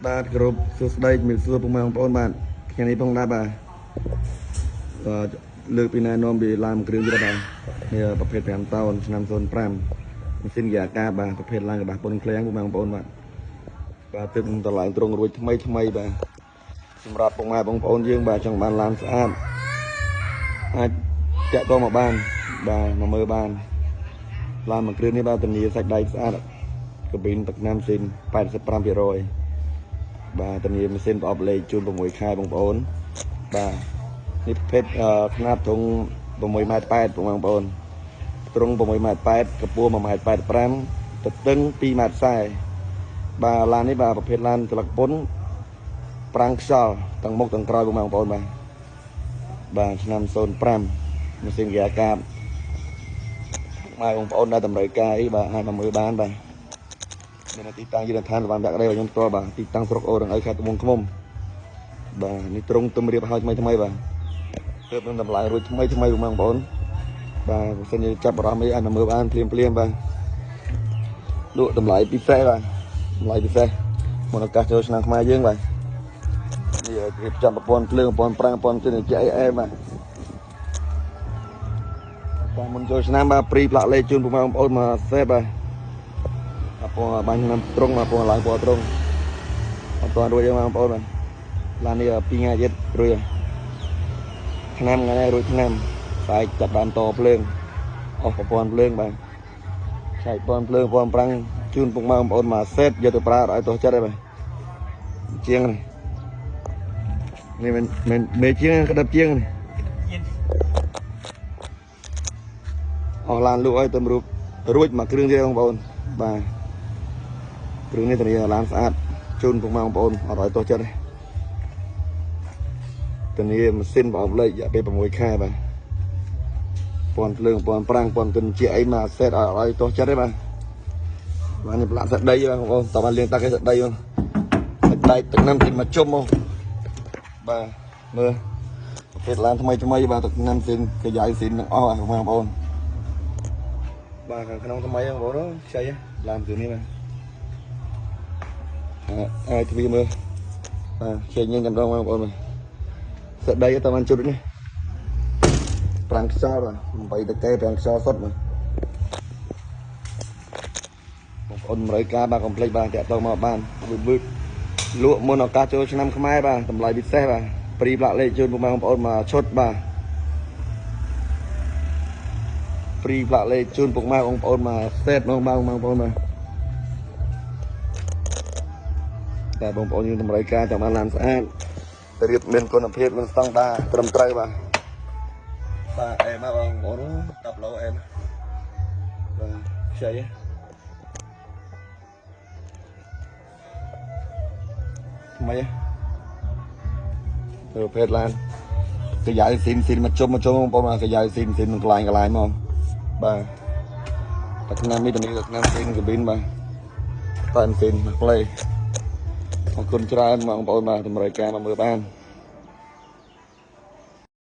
បាទគោរពសួស្តីជំរាបសួរពុកម៉ែបងប្អូនបាទថ្ងៃនេះផងដែរបាទបាទលើកពីណែនាំពីឡានមួយគ្រឿងទៀតបាទនេះប្រភេទ5តោនឆ្នាំ05ម៉ាស៊ីនហ្គាកាបាទប្រភេទឡានកដាស់ពុនឃ្លាំងពុកម៉ែបងប្អូនបាទបាទទើបនឹងតម្លើងត្រង់រួចថ្មីថ្មីបាទសម្រាប់ពុកម៉ែបងប្អូនយើងបាទចង់បានឡានស្អាតអាចតាក់ទងមកបានបាទមកមើលបានឡានមួយគ្រឿងនេះបាទធានាសាច់ដែកស្អាតកាប៊ីនទឹកណាំស៊ីន85%បាទធានាម៉ាស៊ីនប្រអប់លេខជូន6ខែបងប្អូនបាទនេះប្រភេទខ្នាតត្រង់6ម៉ែត្រ8បងប្អូនត្រង់6ម៉ែត្រ8កម្ពស់1ម៉ែត្រ85ទទឹង2ម៉ែត្រ40បាទឡាននេះបាទប្រភេទឡានស្លឹកពុនប្រាំងខ្យល់ទាំងមុខទាំងក្រោយបងប្អូនបាទបាទឆ្នាំ05ម៉ាស៊ីនហ្គាកាបម៉ែបងប្អូនដែលតម្រូវការអីបាទអាចមកមើលបានបាទមានទីតាំងយន្តឋានសវណ្ណវគ្គដីរបស់ខ្ញុំផ្ទាល់បាទទីតាំងស្រុកអូរឹងឪខេត្តត្បូងឃ្មុំបាទនេះត្រង់ទំរៀបហើយថ្មីថ្មីបាទទើបនឹងតម្លើងរួចថ្មីថ្មីបងប្អូនបាទបើសិនជាចាប់អារម្មណ៍អីអាចមកមើលបានភ្លាមភ្លាមបាទលក់តម្លៃពិសេសបាទតម្លៃពិសេសមុនឱកាសចូលឆ្នាំខ្មែរយើងបាទនេះរៀបចំប្រព័ន្ធភ្លើងប្រព័ន្ធប្រាំងប្រព័ន្ធជិះអីអែបាទតាមមុនចូលឆ្នាំបាទព្រីផ្លាកលេខជូនបងប្អូនមកសេតបាទពណ៌បាញ់ឆ្នាំត្រង់មកពណ៌ឡើងពណ៌ត្រង់អត់ទាន់រួចទេបងប្អូនបាទឡាននេះ2ថ្ងៃទៀតរួចឆ្នាំថ្ងៃនេះរួចឆ្នាំស្អែកចាប់បានតភ្លើងអស់ប្រព័ន្ធភ្លើងបាទឆែកប្រព័ន្ធភ្លើងប្រព័ន្ធប្រាំងជូនពុកម៉ែបងប្អូនមកសេតយកទៅប្រើឲ្យទោះចិត្តទេបាទជាងនេះមិនមិនមេជាងក្តាប់ជាងនេះអស់ឡានលក់ឲ្យទៅរូបរួចមួយគ្រឿងទៀតបងប្អូនបាទគ្រឿងនេះធានាឡានស្អាតជូនពុកម៉ែបងប្អូនអត់ឲ្យទោះចិត្តទេធានាម៉ាស៊ីនប្រអប់លេខរយៈពេល6ខែបាទពណ៌ភ្លើងពណ៌ប្រាំងពណ៌ទិនជាអីមកសេតឲ្យទោះចិត្តទេបាទបាទនេះប្រឡាក់សាក់ដីបងប្អូនតើបានលាងទឹកឯសាក់ដីបងសាច់ដែកទឹកណាំទីមកជុំមកបាទមើលប្រភេទឡានថ្មីថ្មីបាទទឹកណាំស៊ីនកាយ៉ៅស៊ីនទាំងអស់បងប្អូនបាទខាងក្នុងថ្មីបងប្អូនខ្ចីឡានគ្រឿងនេះបាទអាចទ្វារមើលបាទចេញញ៉ាំចម្ដងបងប្អូនបាទសដីតើបានជុតនេះប្រាំងខ្យល់បាទ8តកេប្រាំងខ្យល់សុទ្ធបាទបងប្អូនតម្រូវការបាទកុំភ្លេចបាទតាក់ទងមកបានវឺតលក់មុនឱកាសចូលឆ្នាំខ្មែរបាទតម្លៃពិសេសបាទព្រីផ្លាកលេខជូនបងប្អូនមកឈុតបាទព្រីផ្លាកលេខជូនពុកម៉ែបងប្អូនមកសេតបងប្អូនបាទតែបងប្អូនយើងតម្រូវការចង់បានឡានស្អាតរៀបមានគុណភាពមានស្តង់ដារត្រឹមត្រូវបាទបាទអែមបងប្អូន10ឡូអែមបាទខ្ចីថ្មីទៅប្រភេទឡានកាយ៉ៅស៊ីនមកជុំមកជុំបងប្អូនបាទកាយ៉ៅស៊ីននឹងកន្លែងមកបាទតែឆ្នាំនេះតនេះឆ្នាំស៊ីនកាប៊ីនបាទតែម៉ាស៊ីនមកផ្លេអរគុណច្រើនបងប្អូនបាទតម្រូវការមកមើលបាន